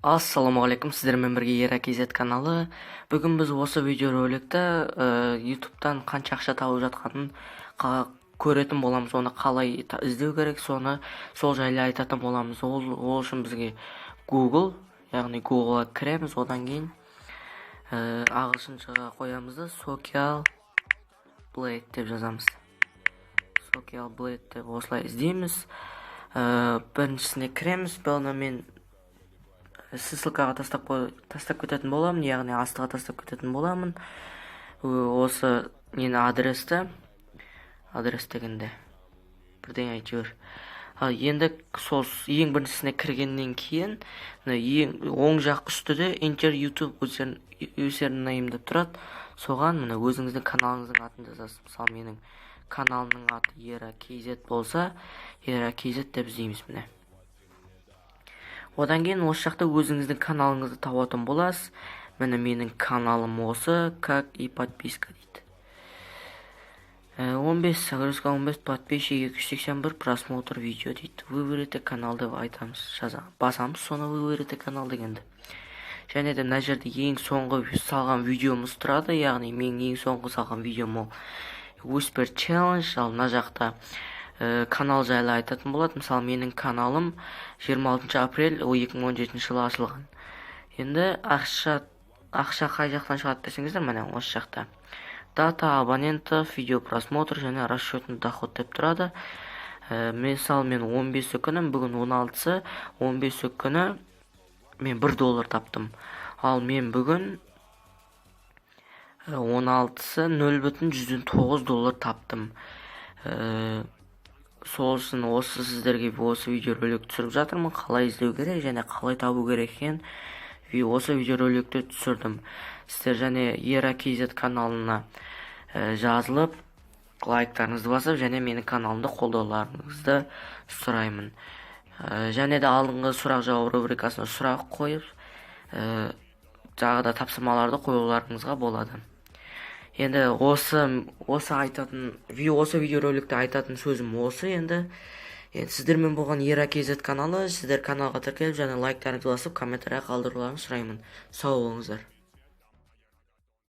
Ассалаумағалейкум, сіздермен бірге Ера KZ каналы. Бүгін біз осы видеороликті ютубтан қанша ақша тауып жатқанын көретін боламыз. Оны қалай іздеу керек, соны, сол жайлы айтатын боламыз. Ол үшін бізге Google, яғни Google'a кіреміз. Одан кейін ағылшыншаға қоямыз да, Social Blade деп жазамыз. Social Blade деп осылай іздейміз. Біріншісіне кіреміз. Бұны мен ссылкаға тастап кететін боламын, яғни астыға тастап кететін боламын осы нені, адресті. Адрес дегенде бірдеңе әйтеуір. Ал енді сол ең біріншісіне кіргеннен кейін мына ең оң жақ үстіде «Enter YouTube username» деп тұрады. Соған, міне, өзіңіздің каналыңыздың атын жазасыз. Мысалы, менің каналымның аты Ера KZ болса, Ера KZ деп іздейміз, міне. Одан кейін осы жақта өзіңіздің каналыңызды табатын боласыз. Міне, менің каналым осы, как и подписка дейді. 15 загрузка, 15 подписчик, 281 просмотр видео дейді. «Выберите канал» деп айтамыз, жаза басамыз соны, «Выберите канал» дегенді. Және де мына жерде ең соңғы салған видеомыз тұрады, яғни менің ең соңғы салған видеом ол Whisper Challenge. Ал мына жақта канал жайлы айтатын болады. Мысалы, менің каналым 26 апрель 2017 жылы ашылған. Енді ақша қай жақтан шығады десеңіздер, міне, осы жақта «Дата абонентов», «Видео просмотр» және «Расчетный доход» деп тұрады. Мысалы, мен 15 күні, бүгін 16-сы, 15 күні мен 1 доллар таптым. Ал мен бүгін 16-сы 0,09 доллар таптым. Сол үшін осы сіздерге осы видеоролик түсіріп жатырмын. Қалай іздеу керек және қалай табу керек екенін осы видеороликті түсірдім. Сіздер және Ера KZ каналына жазылып, лайктарыңызды басып және менің каналымды қолдауларыңызды сұраймын. Және де алдыңғы сұрақ жауап рубрикасына сұрақ қойып, тағы да тапсырмаларды қоюларыңызға болады. Енді осы айтатын, осы видеороликте айтатын сөзім осы. Енді сіздермен болған Ера KZ каналы. Сіздер каналға тіркеліп және лайктарыңызды басып, комментария қалдыруларыңызды сұраймын. Сау болыңыздар.